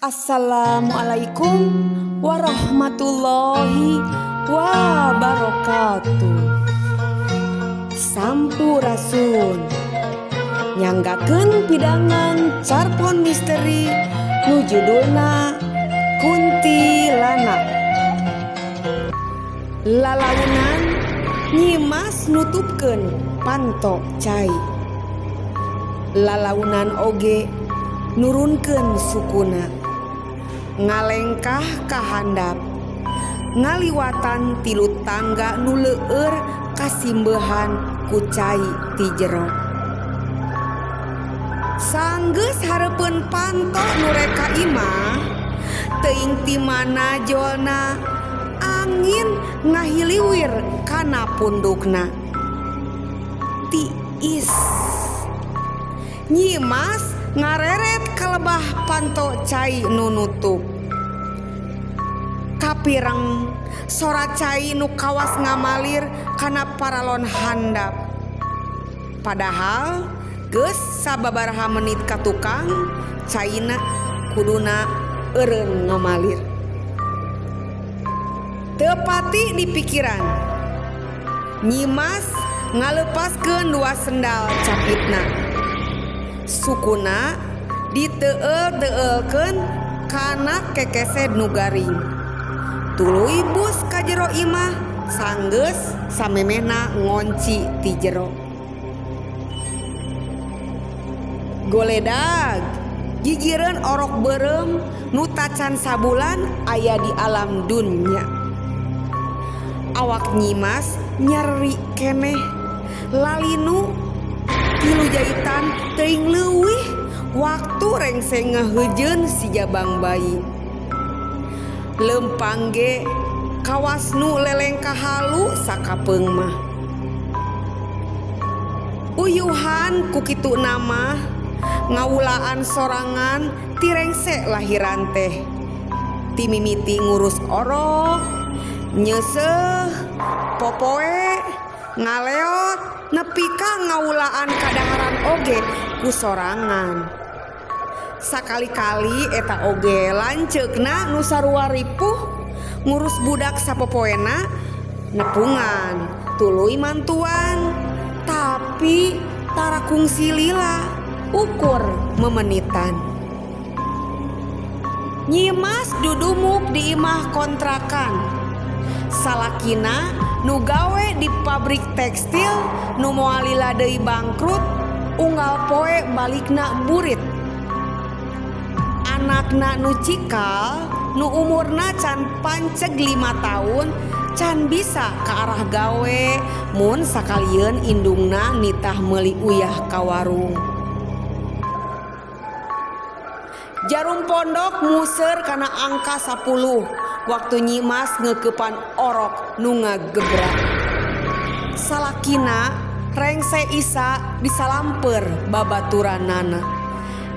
Assalamualaikum warahmatullahi wabarakatuh. Sampurasun. Nyanggakeun pidangan carpon misteri nu judulna Kuntilanak. Lalaunan Nyimas nutupkeun panto cai. Lalaunan oge nurunkeun sukuna. Ngalengkah ka handap. Ngaliwatan tilu tangga nu leueur kasimbehan ku cai ti jero. Sanggeus hareupeun panto nu rek ka imah, teuing ti mana jolna angin ngahiliwir kana pundukna. Tiis. Nyimas ngareret kalebah panto cai nu nutup. Kapireng sora cai nu kawas ngamalir kana paralon handap. Padahal geus sababaraha menit ka tukang caina kuduna eureun ngamalir. Teu pati di pikiran. Nyimas ngaleupaskeun dua sendal capitna. Sukuna diteueul-teueulkeun kana kekesed nu garing. Tuluy bus ka jero imah sanggeus samemehna ngonci ti jero. Goledag gigireun orok beureum nu tacan sabulan aya di alam dunya. Awak Nyimas nyeri keneh lalinu tilu jahitan teuing leuwih waktu rengse ngaheujeun si jabang bayi. Leumpang ge kawas nu lelengka halu sakapeung mah. Uyuhan ku kitu nama ngawulaan sorangan ti rengse lahiran teh. Ti mimiti ngurus orok, nyeuseuh, popoe, ngaleot, nepi ka ngawulaan kadaharan oge ku sorangan. Sakali-kali eta oge lanceukna nu sarua ripuh ngurus budak sapopoena nepungan tuluy mantuan, tapi tara kungsi lila ukur memenitan. Nyimas dudumuk di imah kontrakan. Salakina nu gawe di pabrik tekstil nu moal lila deui bangkrut unggal poe balikna burit. Anakna nu cikal nu umurna can panceg 5 tahun can bisa ka arah gawe mun sakalieun indungna nitah meuli uyah ka warung. Jarum pondok muser kana angka 10 waktu Nyimas ngeukepan orok nu ngagebrak. Salakina rengse isa disalamper babaturanana.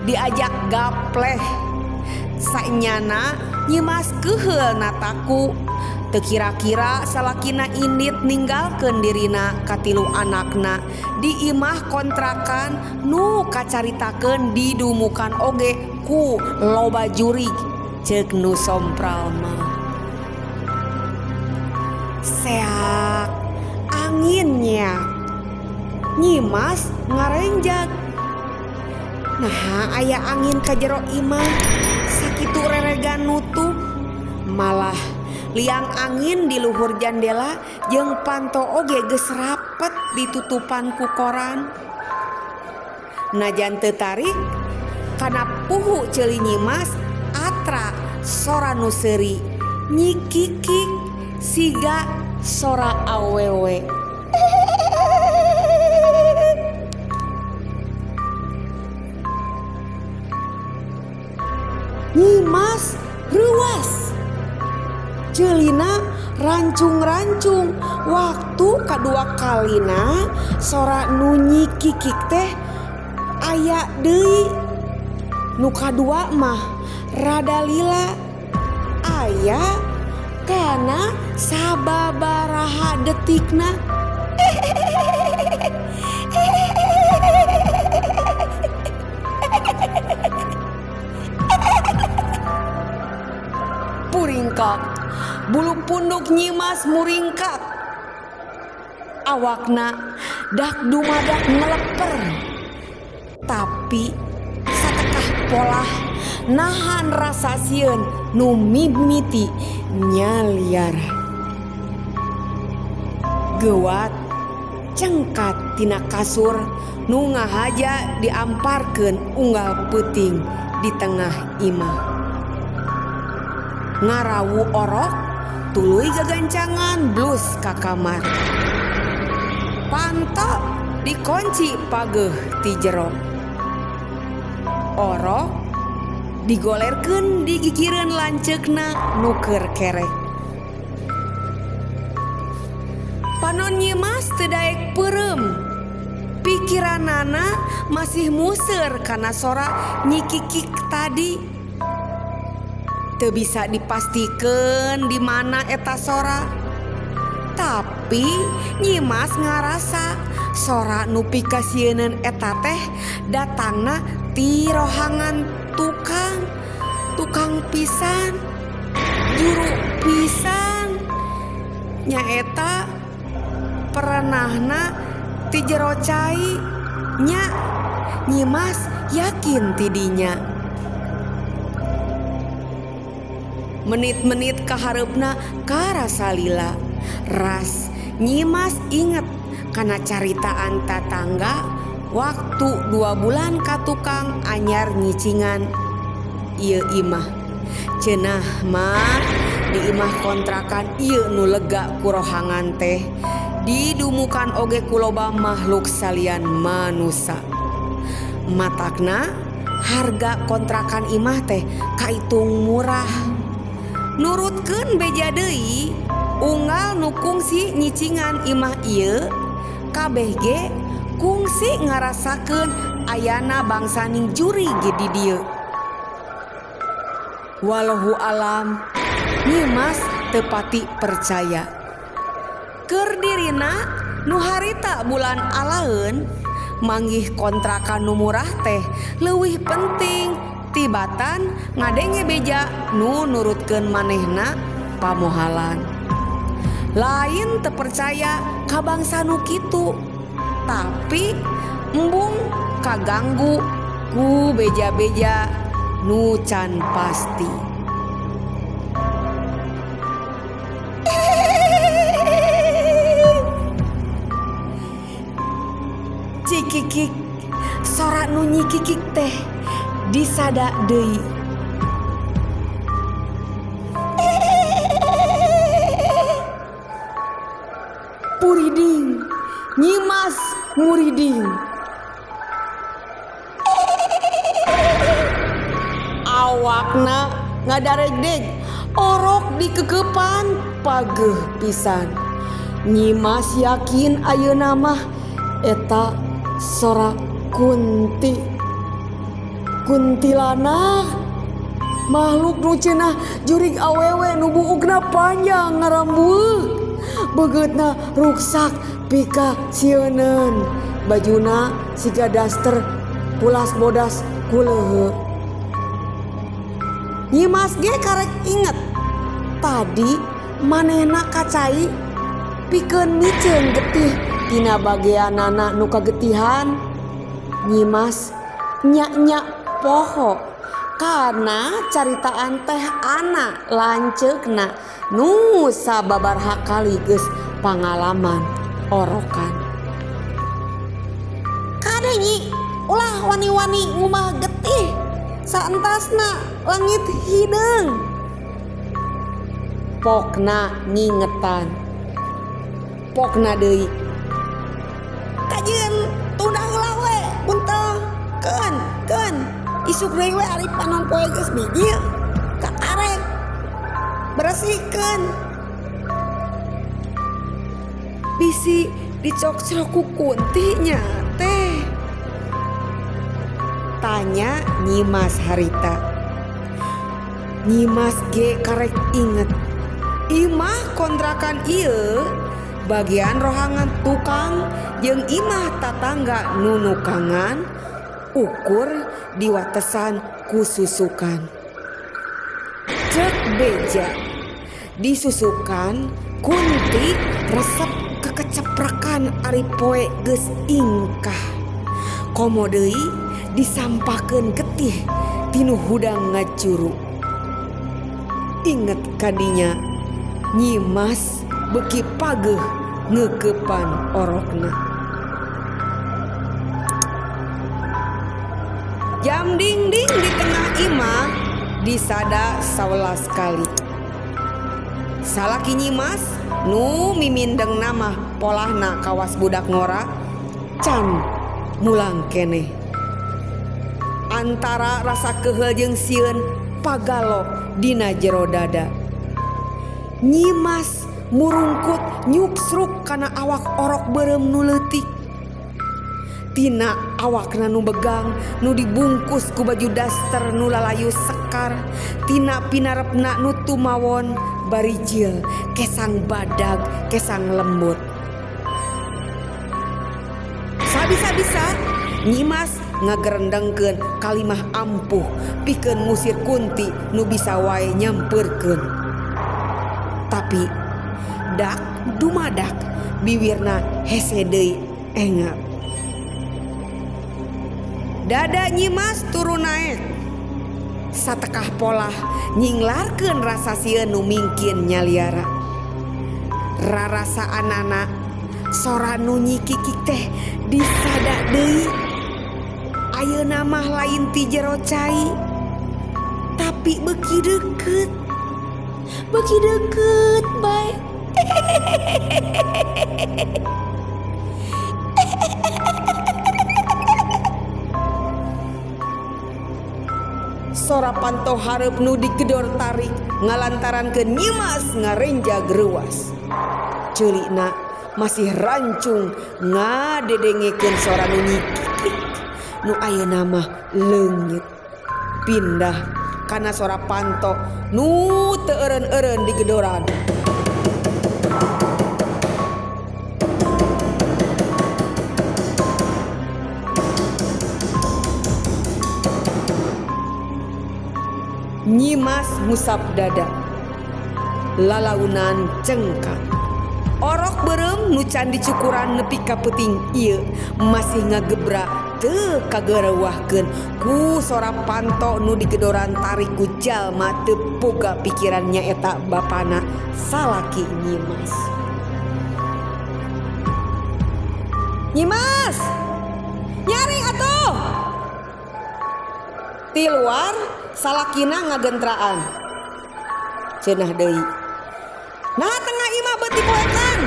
Diajak gapleh. Sanyana Nyimas keuheul nataku. Teu kira-kira salakina indit ninggalkeun dirina katilu anakna di imah kontrakan nu kacaritakeun didumukan oge ku loba jurig ceuk nu sompral mah. Seak angin nyeak. Nyimas ngarenjag. Nah aya angin ka jero imah sakitu reregan nutup. Malah liang angin di luhur jandela jeung panto oge geus rapet ditutupan ku koran. Najan teu tarik kana puhu ceuli Nyimas atra sora nu seuri nyikikik siga sora awewe. Nyimas reuas. Ceulina rancung-rancung waktu kadua kalina sora nu nyikikik teh aya deui. Nu kadua mah rada lila aya kana sababaraha detikna. Muringkak. Bulu punduk Nyimas muringkak. Awakna dak dumadak ngeleper. Tapi satekah polah nahan rasa sieun nu mimiti nyaliar. Geuwat cengkat tina kasur nu ngahaja diamparkeun unggal peuting di tengah imah. Ngarawu orok tuluy gagancangan blus ka kamar. Panto dikonci pageuh ti jero. Orok digolerkeun di gigireun lanceukna nu keur kerek. Panon Nyimas teu daek peureum. Pikiranana masih museur kana sora nyikikik tadi. Teu bisa dipastikeun di mana eta sora. Tapi Nyimas ngarasa sora nu pikasieuneun eta teh datangna ti rohangan tukang, tukang pisan, juru pisan. Nyaeta perenahna ti jero cai nya. Nyimas yakin ti dinya. Menit-menit kahareupna karasa lila. Ras Nyimas inget kana caritaan tatangga waktu 2 bulan ka tukang anyar nyicingan ieu imah. Cenah mah di imah kontrakan ieu nu lega ku rohangan teh didumukan oge ku loba makhluk salian manusa. Matakna harga kontrakan imah teh kaitung murah. Nurutkeun beja deui unggal nu kungsi nyicingan imah ieu kabeh ge kungsi ngarasakeun ayana bangsaning jurig di dieu. Walau alam Nyimas teu pati percaya. Keur dirina nu harita bulan alaeun manggih kontrakan nu murah teh leuwih penting tibatan ngadenge beja nu nurutkeun manehna pamohalan. Lain teu percaya ka bangsa nu kitu, tapi embung kaganggu ku beja-beja nu can pasti. Cikikik, sora nu nyikikik teh disada deui. Puriding, Nyimas muriding. Awakna ngadaregdeg, orok dikekepan pageuh pisan. Nyimas yakin ayeuna mah eta sora kunti. Kuntilanak makhluk nu cenah jurig awewe nu buukna panjang ngarambueuk. Begeutna ruksak pika sieuneun. Bajuna siga daster pulas bodas kuleuheuk. Nyimas ge karek inget tadi manehna kacai pikeun miceun getih tina bageanana nu kagetihan. Nyimas nyak-nyak poho karena caritaan teh anak lanceukna nu sababaraha kali geus pangalaman orokan. Kade nyi ulah wani-wani ngumah getih saentasna langit hideung. Pokna ngingetan. Pokna deui. Kajeun tunda heula we buntel keun keun isuk deui we ari panon poe geus bijil kaarek beresihkeun. Bisi dicokcrok ku kunti nya teh. Tanya Nyimas harita. Nyimas ge karek inget imah kontrakan ieu bagian rohangan tukang jeung imah tatangga nu nukangan ukur diwatesan ku susukan. Cek beja disusukan Kunti resep kekeceprekan ari poe geus ingkah. Komo deui disampakeun getih tinu hudang ngajuru. Inget kadinya Nyimas beuki pageuh ngeukepan orokna. Jam dingding di tengah imah disada 11 kali. Salaki Nyimas nu mimindeng nama polahna kawas budak ngora can mulang keneh. Antara rasa keheul jeung sieun pagalo dina jero dada. Nyimas murungkut nyuksruk kana awak orok beureum nu leutik. Tina awakna nu begang nu dibungkus ku baju daster nu lalayu sekar, tina pinarepna nu tumawon barijil kesang badag kesang lembut. Sabisa-bisa Nyimas ngagerendengkeun kalimah ampuh pikeun ngusir Kunti nu bisa wae nyampeurkeun. Tapi dak dumadak biwirna hese deui engat. Dada Nyimas turun naek. Satekah polah nyinglarkeun rasa sieun nu mingkin nyaliara. Rarasaanana sora nu nyikikik teh disada deui. Ayeuna mah lain ti jero cai, tapi beuki deukeut. Beuki deukeut bae. Sora panto hareup nu digedor tarik ngalantarankeun Nyimas ngarenjag reuas. Ceulikna masih rancung ngadedengekeun sora nu nyikikik nu ayeuna mah leungit. Pindah kana sora panto nu teu eureun-eureun digedoran. Nyimas ngusap dada, lalaunan cengkak. Orok beureum nu can dicukuran nepi ka peuting ieu masih ngagebra teu kagereuwahkeun ku sora panto nu digedoran tarik ku jalma teu boga pikiran nyaeta bapana salaki Nyimas. Nyimas, nyaring atuh. Ti luar salakina ngagentraan. Cenah deui. Nah tengah imah beuti poekan.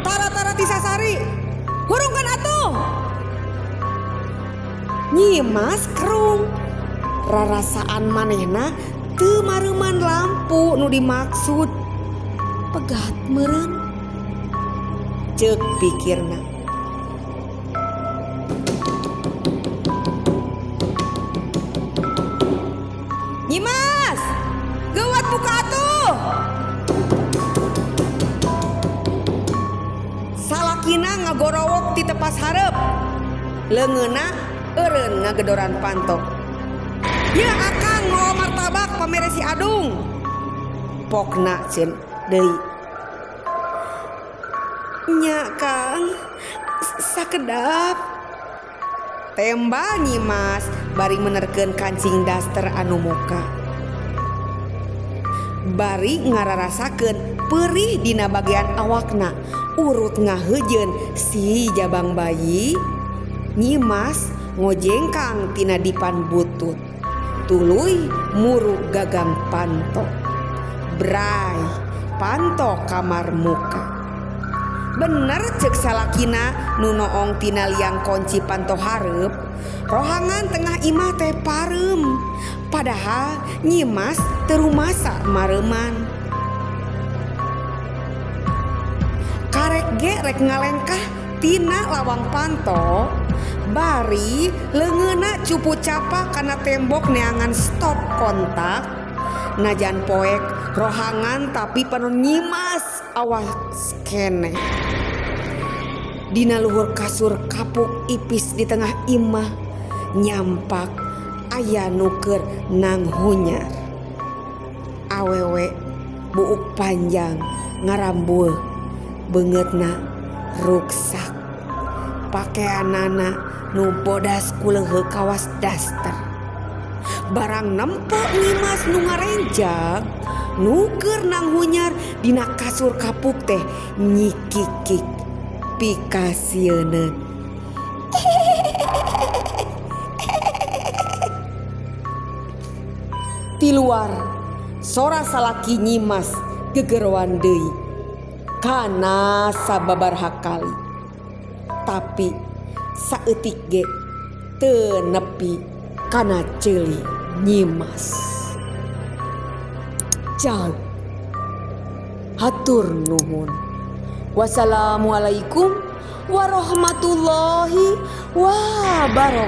Tara-tara ti sasari. Hurungkeun atuh. Nyimas kerung. Rarasaan manehna teu mareuman lampu nu dimaksud. Pegat meureun. Ceuk pikirna. Nyimas, geuwat buka atuh. Salakina ngagorowok ti tepas hareup. Leungeunna eureun ngagedoran panto. Ya akang mawa martabak pamere si Adung. Pokna ceun deui. Nya Kang, sakedap. Tembal Nyimas bari menerkeun kancing daster anu muka. Bari ngararasakeun perih dina bagian awakna, urut ngaheujeun si jabang bayi. Nyimas ngojengkang tina dipan butut. Tuluy muruk gagang panto. Bray, panto kamar muka. Bener cek salakina nu noong tina liang kunci panto hareup, rohangan tengah imah teh pareum. Padahal Nyimas teu rumasa mareuman. Karek ge rek ngalengkah tina lawang panto, bari leungeunna cupu capa kana tembok neangan stop kontak. Najan poek rohangan tapi panon Nyimas awas keneh. Dina luhur kasur kapuk ipis di tengah imah nyampak aya nu keur nanghunyar. Awewe buuk panjang ngarambueuk beungeutna ruksak. Pakeanana nu bodas ku leuheuk kawas daster. Barang nempo Nyimas nu ngarenjag nu keur nanghunyar dina kasur kapuk teh nyikikik pikasieuneun. Ti luar sora salaki Nyimas gegeroan deui kana sababaraha kali. Tapi saeutik ge teu nepi kana ceuli Nyimas. Jag hatur nuhun. Wassalamualaikum warahmatullahi wabarakatuh.